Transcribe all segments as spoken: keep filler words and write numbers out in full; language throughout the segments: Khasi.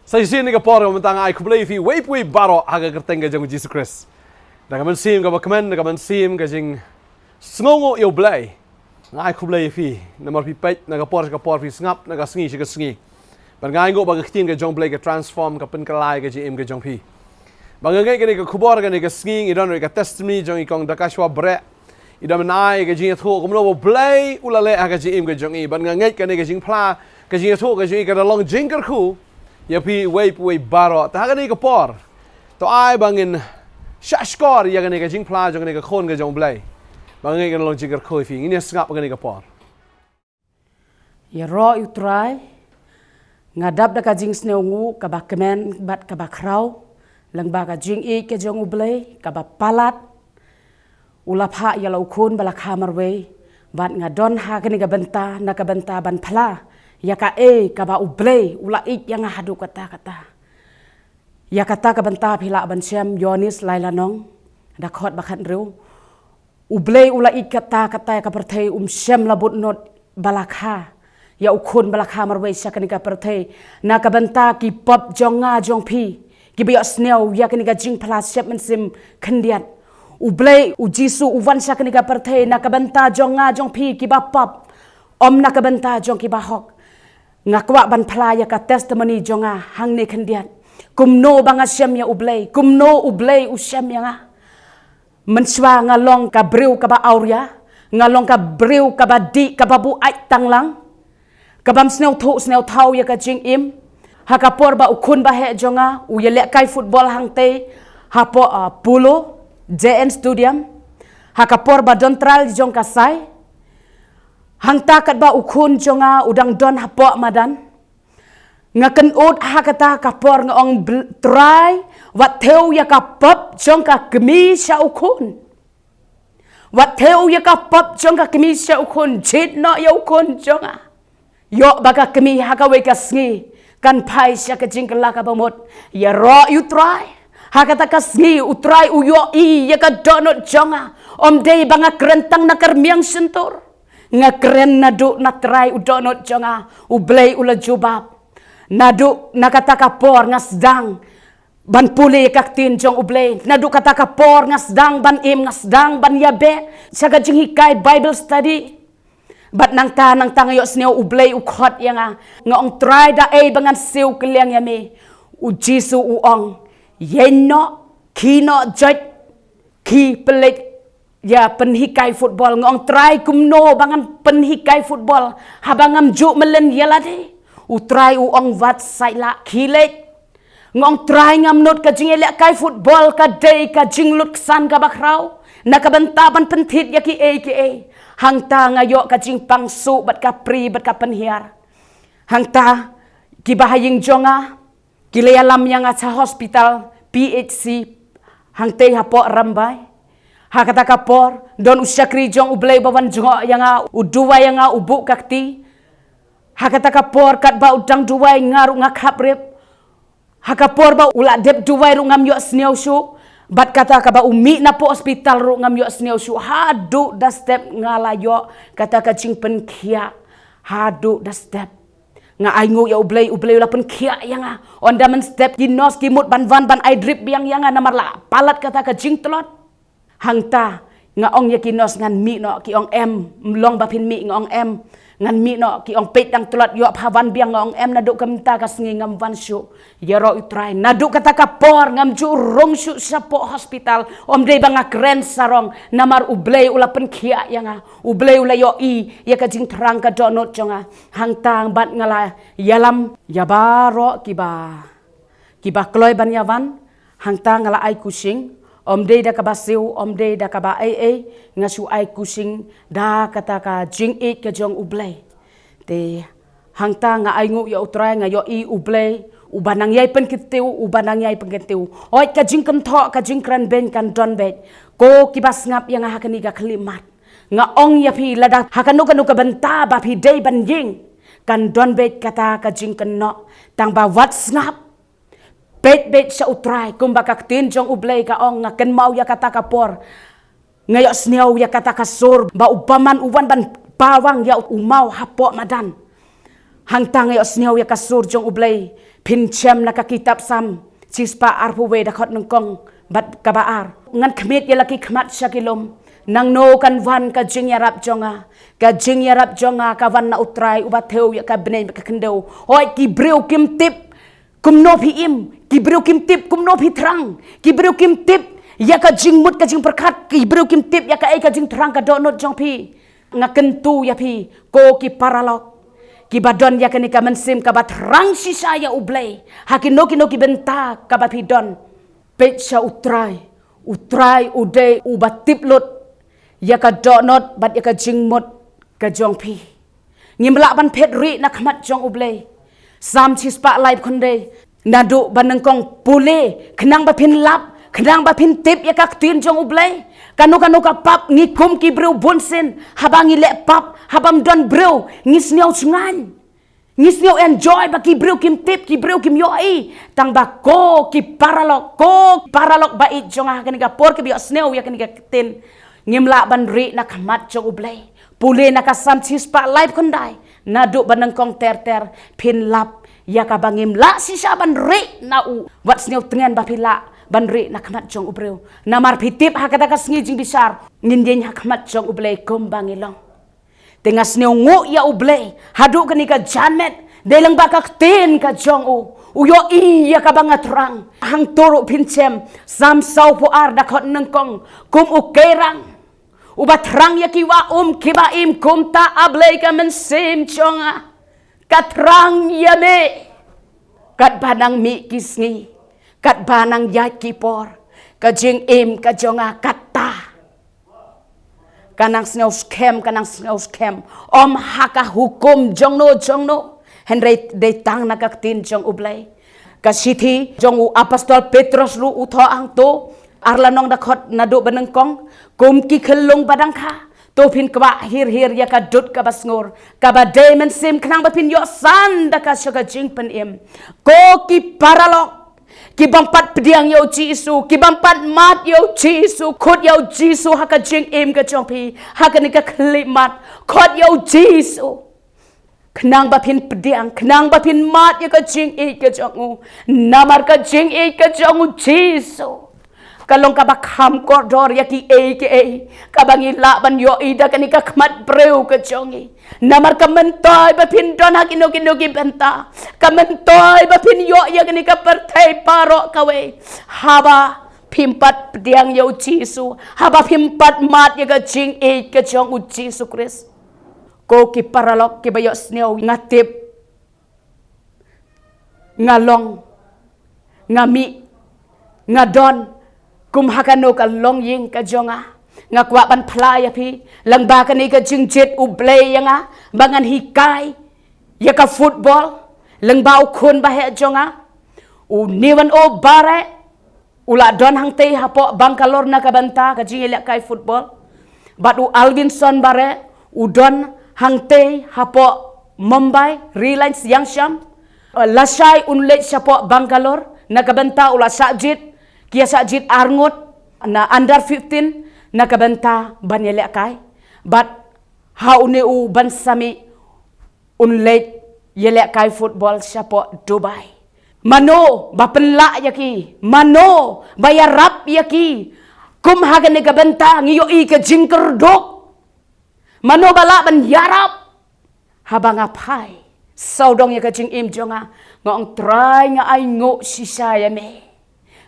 Sa shisien ha kane ka por mynta nga ai khublei ïa phi uwei pa uwei baroh ha ka kyrteng ka jong u Jisu Khrist. Da ka mynsiem kaba kmen, da ka mynsiem ka jingsngewnguh ïa u Blei. Nga ai khublei ïa phi, namar phi peit na ka por sha ka por, phi sngap na ka sngi sha ka sngi. Bad nga ainguh ba ka ktien ka jong u Blei ka transform, ka pynkylla ïa ka jingim ka jong phi. Ba nga ngeit kane ka khubor kane ka sngi ngi don ruh ïa ka testimony jong i Kong Dakashwa Breh. I da mynta ai ka jingïathuh kumno ba u Blei u la leh ha ka jingim ka jong i. Bad nga ngeit kane ka jingphla, ka jingïathuh ka jong i ka da long jingkyrkhu ïa phi uwei pa uwei baroh. Te ha kane ka por, to ai ba ngin shahshkor ïa kane ka jingphla jong kane ka khun ka jong u Blei. Ba nga ngeit ka da long jingkyrkhu ïa phi. Ngin ïa sngap ha kane ka por. Ïaroh ïa u Trai, nga dap da ka jingsngewnguh kaba kmen bad kaba khraw lyngba ka jingïeit ka jong u Blei kaba palat. U la phah ïa la u khun ba la kha marwei, bad nga don ha kane ka bynta, na ka bynta ban phla ïa kaei kaba u Blei u la ïeit ïa nga haduh katta katta. Ïa kata ka bynta phi lah ban shem Ïoannis lai lynnong, dkhot ba khathynriew. U Blei u la ïeit katta katta ïa ka pyrthei, um shem la bun nud ba la kha ïa u khun ba la kha marwei sha kane ka pyrthei, na ka bynta ki pop jong nga jong phi, kiba ïohsngew ïa kane ka jingphla shepmynsiem khyndiat. U Blei, u Jisu u wan sha kane ka pyrthei na ka bynta jong nga jong phi kiba pop, ym na ka bynta jong kiba hok. Nga kwah ban phla ïa ka testimony jong nga hangne khyndiat. Kumno ba nga shem ïa u Blei, kumno u Blei u shem ïa nga. Mynshuwa nga long ka briew kaba awria, nga long ka briew kaba dih, kaba buaid tang lang, kabym sngewthuh sngewthaw ïa ka jingim. Ha ka por ba u khun ba heh jong nga u ïalehkai football hangtei hapoh, ah, Polo, J N Stadium. Ha ka por ba don trial jong ka sai. Hangta katba u khun jong nga u dang don hapoh madan, nga kynnoh ha kata ka por, nga ong, Bl-, Trai, wat thew ïa ka pop jong ka kmie sha u khun. Wat thew ïa ka pop jong ka kmie sha u khun, jied noh ïa u khun jong nga. Ïoh ba ka kmie ha kawei ka sngi kan phai sha ka jingkylla kaba mut. Ïaroh ïa u Trai. Ha kata ka sngi u Trai u ïohi ïa ka dohnud jong nga. Ym dei ba nga kren tang na ka rmiang shyntur. Nga kren naduh na Trai u dohnud jong nga, u Blei u la jubab. Naduh na kata ka por nga sdang ban pule ïa ka ktien jong u Blei. Naduh kata ka por nga sdang ban im, nga sdang ban ïabeh sha ka jinghikai Bible study. Bad nangta nangta nga ïohsngew u Blei u khot ïa nga. Nga ong, Trai, da ei ba ngan siew kylliang ïa me? U Jisu u ong, ïeng noh, khie noh joit, khie pynleit ïa pynhikai football. Nga ong, Trai, kumno ba ngan pynhikai football haba ngam ju mlien ïa lade? U Trai u ong, wat sait lah, khie leit. Nga ong, Trai, ngam nud ka jingïalehkai football, ka dei ka jinglutsan kaba khraw na ka bynta ban pynthied ïa kiei kiei. Hangta nga ïoh ka jingpang suk bad ka pri bad ka pynhiar. Hangta kiba ha ïing jong nga ki la ïalam ïa nga sha hospital P H C hangtei hapoh Rymbai. Ha kata ka por don u shakri jong u Blei ba wan jngoh ïa nga, u duwai ïa nga, u buh ka kti. Ha kata ka por katba u dang duwai nga ruh nga khap rep. Ha ka por ba u la dep duwai ruh ngam ïohsngew shuh. Bad kata kaba u mih na poh hospital ruh ngam ïohsngew shuh. Haduh da step nga la ïoh kata ka jingpynkhiah. Haduh da step. Nga ainguh ïa u Blei, u Blei u la pynkhiah ïa nga. Ynda mynstep ki nurse ki mut ban wan ban ai drip biang ïa nga namar la palat kata ka jingtlot. Hangta nga ong ïa ki nurse, ngan mih noh? Ki ong, em. Ym long ba phin mih? Nga ong, em. Ngan mih noh? Ki ong, peit, dang tlot, ïoh pha wan biang. Nga ong, em, naduh kumta ka sngi ngam wan shuh. Ïaroh ïa u Trai, naduh kata ka por ngam ju rung shuh shapoh hospital. Ym dei ba nga kren sarong, namar u Blei u la pynkhiah ïa nga. U Blei u la ïohi ïa ka jingthrang ka dohnud jong nga. Hangta bad nga la ïalam ïa baroh kiba, kiba kloi ban ïawan. Hangta nga la ai kusing, ym dei da kaba siew, ym dei da kaba ei ei, nga shu ai kusing da kata ka jingïeit ka jong u Blei. Te hangta nga ainguh ïa u Trai, nga ïohi u Blei uba nang ïai pynkyntiew, uba nang ïai pynkyntiew. Hooid, ka jingkynthoh, ka jingkren beiñ kan don beit. Ko kiba sngap ïa nga ha kane ka khyllipmat, nga ong ïa phi, lada ha kano kano ka bynta ba phi dei ban ïeng, kan don beit kata ka jingkynnoh. Tang ba wat sngap. Peit beit sha u Trai, kumba ka ktien jong u Blei ka ong, nga kynmaw ïa kata ka por. Nga ïohsngew ïa kata ka sur ba u bamon u wan ban pawang ïa u maw hapoh madan. Hangta nga ïohsngew ïa ka sur jong u Blei. Phin shem na ka kitab Salm shispah arphew wei, dkhot nyngkong bad kaba ar. Ngan khmih ïa la ki khmat sha ki lum. Nangno kan wan ka jingïarap jong nga? Ka jingïarap jong nga ka wan na U Trai uba thew ïa ka bneng bad ka khyndew. Hooid, ki briew kim tip kumno phi im, ki briew kim tip kumno phi thrang, ki briew kim tip ïa ka jingmut ka jingpyrkhat, ki briew kim tip ïa kaei ka jingthrang ka dohnud jong phi. Nga kyntu ïa phi, ko ki paralok kiba don ïa kane ka mynsiem kaba thrang shisha ïa U Blei ha kino kino ki bynta kaba phi don. Peit sha U Trai. U Trai u dei uba tip lut ïa ka dohnud bad ïa ka jingmut ka jong phi. Ngim lah ban phet rieh na khmat jong U Blei. Salm shispah laiphew khyndai, naduh ba nyngkong pule, khnang ba phin lap, khnang ba phin tip ïa ka ktien jong U Blei. Kano kano ka pap ngi kum ki briew bunsien, haba ngi leh pap, haba ym don briew, ngi sngew shngaiñ. Ngi sngew enjoy ba ki briew kim tip, ki briew kim ïohi. Tang ba ko ki paralok, ko paralok ba ïeit jong nga, ha kane ka por kiba ïohsngew ïa kane ka ktien, ngim lah ban rieh na khmat jong U Blei. Pule na ka Salm shispah laiphew khyndai, naduh ba nyngkong ter ter, phin lap ïa kaba ngim lah shisha ban rieh na u. Wat sngewtngen ba phi lah ban rieh na khmat jong u briew. Namar phi tip, ha kata ka sngi jingbishar ngin ïeng ha khmat jong U Blei kumba ngi long. Te nga sngewnguh ïa U Blei haduh kane ka janmiet, dei lyngba ka ktien ka jong u. U ïohi ïa kaba nga thrang. Hangto ruh phin shem, Salm sawphew ar, dkhot nyngkong, kum u keirang uba thrang ïa ki wah um kiba im, kumta, A Blei, ka mynsiem jong nga ka thrang ïa me. Katba nang mih ki sngi, katba nang ïaid ki por, ka jingim ka jong nga kata ka nang sngew skhem, ka nang sngew skhem, ym ha ka hukum jongno jongno, hynrei dei tang na ka ktien jong U Blei. Ka shithi jong u apostol Petros ruh u thoh hangto, ar lynnong, dkhot naduh ba nyngkong, kum ki khyllung ba dang kha, to phin kwah hir hir ïa ka dud kaba sngur, kaba dei mynsiem, khnang ba phin ïoh san da ka sha ka jingpynim. Ko ki paralok, ki bym pat pdiang ïa U Jisu, ki bym pat mad ïa U Jisu, khot ïa U Jisu ha ka jingim ka jong phi, ha kane ka khyllipmat, khot ïa U Jisu. Khnang ba phin pdiang, khnang ba phin mad ïa ka jingïeit ka jong u. Namar ka jingïeit ka jong U Jisu ka long kaba kham kordor ïa kiei kiei kaba ngi lah ban ïohi da kane ka khmat briew ka jong ngi. Namar ka myntoi ba phin don ha kino kino ki bynta, ka myntoi ba phin ïoh ïa kane ka pyrthei baroh kawei, haba phim pat pdiang ïa U Jisu, haba phim pat mad ïa ka jingïeit ka jong U Jisu Khrist. Ko ki paralok kiba ïohsngew, nga tip, nga long, nga mih, nga don kum ha kano ka longïing ka jong nga. Nga kwah ban phla ïa phi, lyngba kane ka jingjied U Blei ïa nga ba ngan hikai ïa ka football lyngba u khun ba heh jong nga, u Niwan O Bareh, u la don hangtei hapoh Bangalore na ka bynta ka jingïalehkai football. Bad u Alvinson Bareh, u don hangtei hapoh Mumbai, Reliance Yangshiam. Lashai un leit shapoh Bangalore na ka bynta, u la shah jied, ki ïa shah jied arngut na under fifteen na ka bynta ban ïalehkai. Bad ha une u ban sa mih un leit ïalehkai football shapoh Dubai. Mano ba pynlah ïa ki? Mano ba ïarap ïa ki? Kum ha kane ka bynta ngi ïohi ka jingkyrduh. Mano ba lah ban ïarap? Haba nga phai sawdong ïa ka jingim jong nga, nga ong, Trai, nga ainguh shisha ïa me.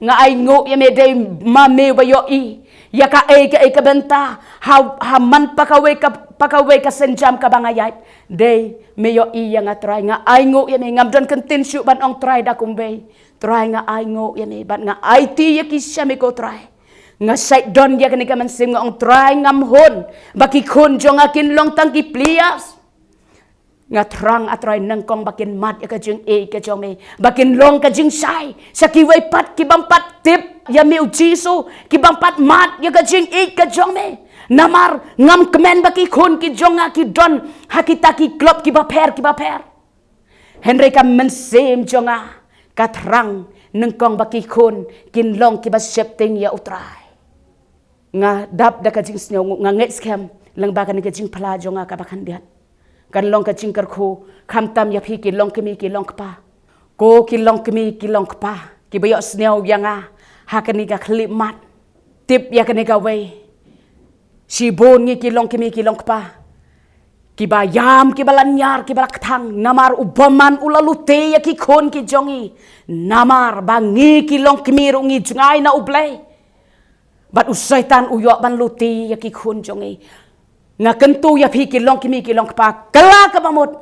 Nga ainguh ïa me, dei ma me ba ïohi ïa kaei kaei ka bynta ha, ha man pakawei ka, pakawei ka sienjam kaba nga ïaid. Dei me ïohi ïa nga, Trai. Nga ainguh ïa me, ngam don kyntien shuh ban ong Trai da kumwei. Trai, nga ainguh ïa me bad nga aiti ïa ki sha me, ko Trai. Nga shait don ïa kane ka mynsiem, nga ong, Trai, ngam hun ba ki khun jong nga kin long tang ki players. Nga thrang, A Trai, nyngkong ba kin mad ïa ka jingïeit ka jong me, ba kin long ka jingshai sha kiwei pat ki bym pat tip ïa me, U Jisu, ki bym pat mad ïa ka jingïeit ka jong me. Namar ngam kmen ba ki khun ki jong nga ki don ha kita ki club kiba pher kiba pher. Hynrei ka mynsiem jong nga ka thrang nyngkong ba ki khun kin long kiba sheptieng ïa U Trai. Nga dap da ka jingsngew, nga ngeit skhem lyngba kane ka jingphla jong nga kaba khyndiat. Kan long ka jingkyrkhu khamtam ïa phi ki longkmie ki longkpa. Ko ki longkmie ki longkpa kiba ïohsngew ïa nga ha kane ka khyllipmat, tip ïa kane kawei. Shibun ngi ki longkmie ki longkpa kiba ïam, kiba lynñiar, kiba la kthang, namar u bymman u la lute ïa ki khun ki jong ngi. Namar ba ngi ki longkmie ruh ngi jngai na U Blei, bad u Soitan u ïoh ban lute ïa ki khun jong ngi. Nga kyntu ïa phi ki longkmie ki longkpa, kylla kaba mut.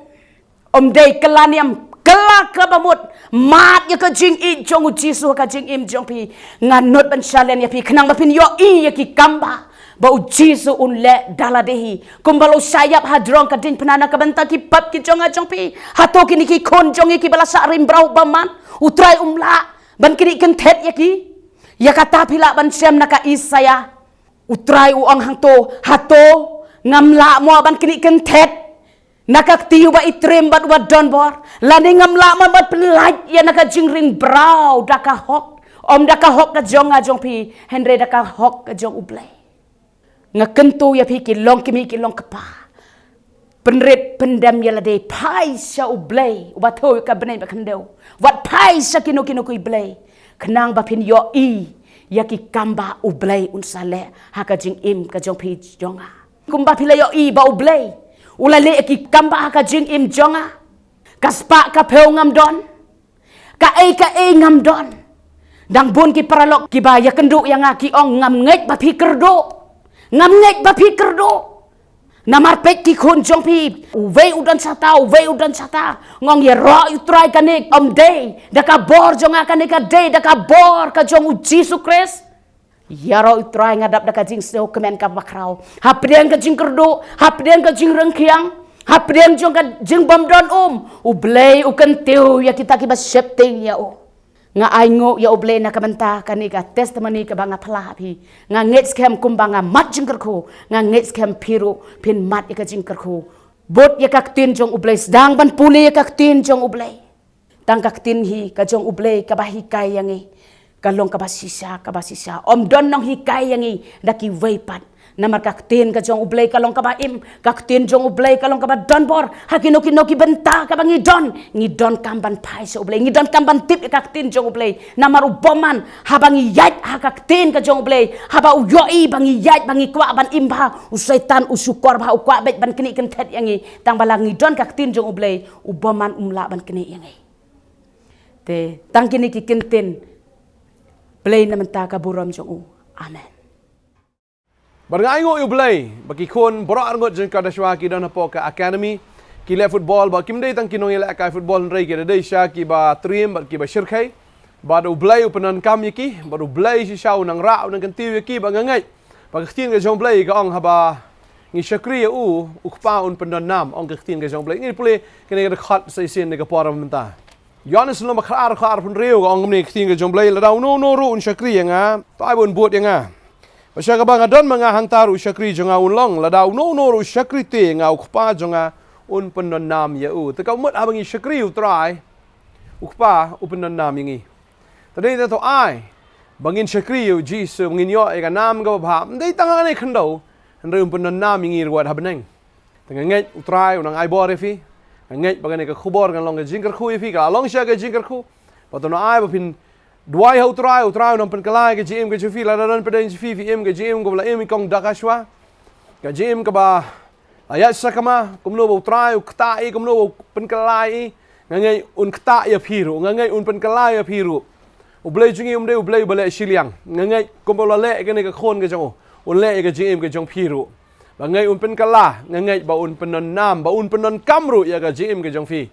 Ym dei kylla niam, kylla kaba mut. Mad ïa ka jingïeit jong U Jisu ha ka jingim jong phi. Nga nud ban challenge ïa phi khnang ba phin ïohi ïa ki kam ba ba U Jisu un leh da lade hi. Kumba la u shah ïap ha jrong ka diengphna na ka bynta ki pap ki jong nga jong phi. Hato kine ki khun jong ngi kiba la sah rim bra u bymman, U Trai um lah ban knieh kynthet ïa ki? Ïa kata phi lah ban shem na ka Isaïah. U Trai u ong hangto, hato ngam lah mo ban knieh kynthet na ka kti uba itriem bad uba donbor? Lane ngam lah mo ban pynlait ïa na ka jingring bra u da ka hok? Ym da ka hok ka jong nga jong phi, hynrei da ka hok ka jong U Blei. Nga kyntu ïa phi ki longkmie ki longkpa, pynrit pyndem ïa lade, phai sha U Blei uba thew ïa ka bneng bad khyndew. Wat phai sha kino kino ki blei khnang ba phin ïohi ïa ki kam ba U Blei un sa leh ha ka jingim ka jong phi jong nga. Kumba phi la ïohi ba U Blei u la leh ïa ki kam ba ha ka jingim jong nga, ka spah ka phew ngam don, kaei kaei ngam don. Dang bun ki paralok kiba ïakynduh ïa nga ki ong, ngam ngeit ba phi kyrduh. Ngam ngeit ba phi kyrduh. Namar peit ki khun jong phi, uwei u don shata, uwei u don shata. Nga ong, ïaroh ïa U Trai kane ym dei da ka bor jong nga, kane ka dei da ka bor ka jong U Jisu Khrist. Ïaroh ïa U Trai, nga dap da ka jingsngewkmen kaba khraw. Hapdeng ka jingkyrduh, hapdeng ka jingryngkhiang, hapdeng jong ka jingbymdon um, U Blei u kyntiew ïa kita kiba sheptieng ïa u. Nga ainguh ïa U Blei na ka bynta kane ka testimony kaba nga phla ha phi. Nga ngeit skhem kumba nga mad jingkyrkhu, nga ngeit skhem phi ruh phin mad ïa ka jingkyrkhu. Bud ïa ka ktien jong U Blei, sdang ban pule ïa ka ktien jong U Blei. Tang ka ktien hi ka jong U Blei kaba hikai ïa ngi ka long kaba shisha, kaba shisha. Ym don nonghikai ïa ngi da kiwei pat. Namar ka ktien ka jong U Blei ka long kaba im, ka ktien jong U Blei ka long kaba donbor. Ha kino kino ki bynta kaba ngi don, ngi donkam ban phai sha U Blei, ngi donkam ban tip ïa ka ktien jong U Blei. Namar u bymman, haba ngi ïaid ha ka ktien ka jong U Blei, haba u ïohi ba ngi ïaid, ba ngi kwah ban im bha, u Soitan u shukor bha, u kwah beit ban knieh kynthet ïa ngi. Tang ba la ngi don ka ktien jong U Blei, u bymman um lah ban knieh ïa ngi. Te tang kine ki kyntien, Blei na mynta ka burom jong u. Amen. Bad nga ainguh ïa U Blei ba ki khun baroh arngut jong ka Dashwa ki don hapoh ka academy, ki leh football, ba kim dei tang ki nongïalehkai football, hynrei ki da dei sha kiba triem bad kiba shyrkhei. Bad U Blei u pyndonkam ïa ki, bad U Blei shisha u nang rah, u nang kyntiew ïa ki, bad nga ngeit ba ka ktien ka jong U Blei ka ong, haba ngi shakri ïa u, u Kpa un pyndon nam, ong ka ktien ka jong U Blei. Ngin pule kane ka dkhot sa shisien ha ka por mynta. Ïoannis lynnong ba khatar, khatar phew hynriew, ka ong kumne ka ktien ka jong U Blei, lada uno uno ruh un shakri ïa nga, to ai ba un bud ïa nga. Bad sha kaba nga don ma nga, hangta ruh u shakri jong nga un long. Lada uno uno ruh u shakri te ïa nga, u Kpa jong nga un pyndon nam ïa u. Te ka mut haba ngi shakri ïa U Trai, u Kpa u pyndon nam ïa ngi. Te dei tang to ai ba ngin shakri ïa U Jisu, ba ngin ïoh ïa ka nam kaba bha, ym dei tang hangne khyndew, hynrei un pyndon nam ïa ngi ruh wat ha bneng. Te nga ngeit U Trai u nang ai bor ïa phi. Nga ngeit ba kane ka khubor kan long ka jingkyrkhu ïa phi, ka la long shisha ka jingkyrkhu. Bad to nang ai ba phin duwai ha U Trai, U Trai u nang pynkylla ïa ka jingim ka jong phi, lada don pdeng jong phi, phi im ka jingim kaba la im i Kong Dakashwa, ka jingim kaba la ïaid sakma, kumno ba U Trai u ktah ïa i, kumno ba u pynkylla ïa i. Nga ngeit un ktah ïa phi ruh, nga ngeit un pynkylla ïa phi ruh. U Blei jong ngi um dei U Blei uba leh shiliang. Nga ngeit kumba u la leh ïa kane ka khun ka jong u, un leh ïa ka jingim ka jong phi ruh. Ba ngeit un pynkylla, nga ngeit ba un pyndon nam, ba un pyndonkam ruh ïa ka jingim ka jong phi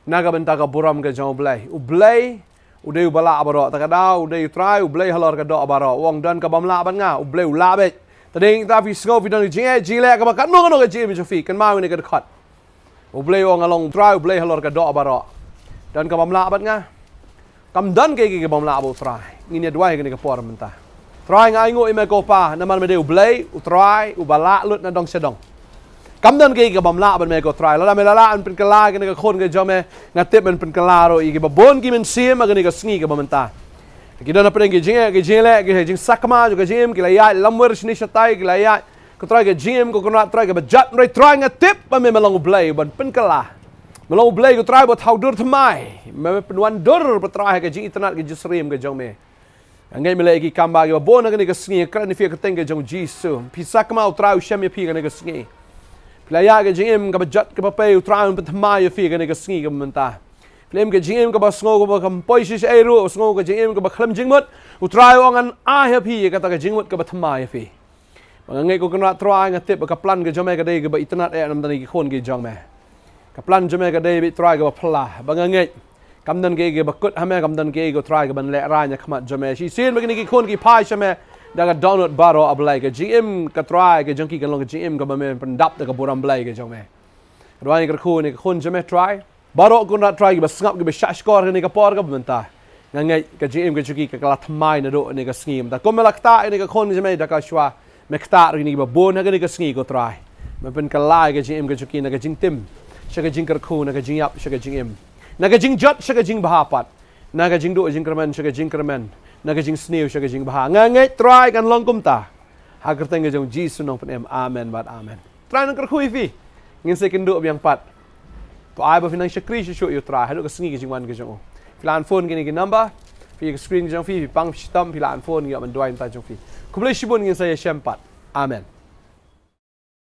na ka bynta ka burom ka jong U Blei. U Blei u dei uba lah baroh, te ka daw u dei U Trai U Blei halor ka doh baroh. U ong don ka bym lah bad nga, U Blei u lah beit. Te dei ta phi sngew phi don ka jingeh jingleh kaba katno kano ka jingim jong phi, kynmaw ïa kane ka dkhot. U Blei u ong nga long U Trai U Blei halor ka doh baroh. Don ka bym lah bad nga? Kam don kaei kaei ka bym lah bad U Trai. Ngin ïa duwai kane ka por mynta. Trai, nga ainguh ïa me ko Pa, namar me dei U Blei, U Trai uba lah lut na dong sha dong. Kam don kaei kaei ka bym lah bad me ko Trai. Lada me la lah ban pynkylla ïa kane ka khun ka jong me, nga tip men pynkylla ruh ïa kiba bun ki mynsiem ha kane ka sngi kaba mynta. Ki don hapdeng ki jingeh, ki jingleh, ki jingsakma jong ka jingim, ki la ïaid lamwir shane shatai, ki la ïaid, ko Trai, ka jingim, ko Kynrad Trai, kaba jot, hynrei Trai nga tip ba me me long U Blei uban pynkylla. Me long U Blei ko Trai ba thaw dur thymmai. Me pynwan dur ba Trai ha ka jingitynnad ka jingsyriem ka jong me. Nga ngeit me leh ïa ki kam ba kiba bun ha kane ka sngi, kren ïa phi ha ka kyrteng ka jong U Jisu. Phi sakma U Trai u shem ïa phi ha kane ka sngi. Phi la ïa ka jingim kaba jot kaba pei, U Trai un pynthymmai ïa phi ha kane ka sngi kaba mynta. Phi la im ka jingim kaba sngew kaba kam poi shisha ei ruh, sngew ka jingim kaba khlem jingmut. U Trai u ong ngan ai ha phi ïa kata ka jingmut kaba thymmai ïa phi. Ba nga ngeit ko Kynrad Trai, nga tip ba ka plan ka jong me ka dei kaba itynnad eh namar ki khun ki jong me. Ka plan jong me ka dei beit Trai kaba phylla. Ba nga ngeit kam don kiei kiei ba kut ha me, kam don kiei kiei ko Trai kaban lehraiñ ha khmat jong me. Shisien ba kine ki khun ki phai sha me da ka dohnud baroh, A Blei, ka jingim ka Trai ka jong ki kan long ka jingim kaba me pyndap da ka burom Blei ka jong me. Ka duwai kyrkhu ïa kine ki khun jong me Trai. Baroh ko Kynrad Trai kiba sngap, kiba shahshkor ha kane ka por kaba mynta. Nga ngeit ka jingim ka jong ki ka la thymmai naduh kane ka sngi mynta. Kum me la ktah ïa kine ki khun jong me da ka shuwa, me ktah ruh ïa kine kiba bun ha kane ka sngi ko Trai. Me pynkylla ïa ka jingim ka jong ki na ka jingtim sha ka jingkyrkhu, na ka jingïap sha ka jingim, na ka jingjot sha ka jingbha pat, na ka jingduh jingkyrmen sha ka jingkyrmen, na ka jingsniew sha ka jingbha. Nga ngeit Trai kan long kumta. Ha ka kyrteng ka jong U Jisu nongpynim. Amen bad amen. Trai un kyrkhu ïa phi. Ngin sa ïakynduh biang pat. To ai ba phin nang shakri shuh shuh ïa U Trai haduh ka sngi ka jingwan ka jong u. Phi lah ban phone kine ki number, phi ïa ka screen ka jong phi, phi pang, phi shitom, phi lah ban phone, ngi ïoh ban duwai na ka bynta jong phi. Khublei shibun, ngin sa ïashem pat. Amen.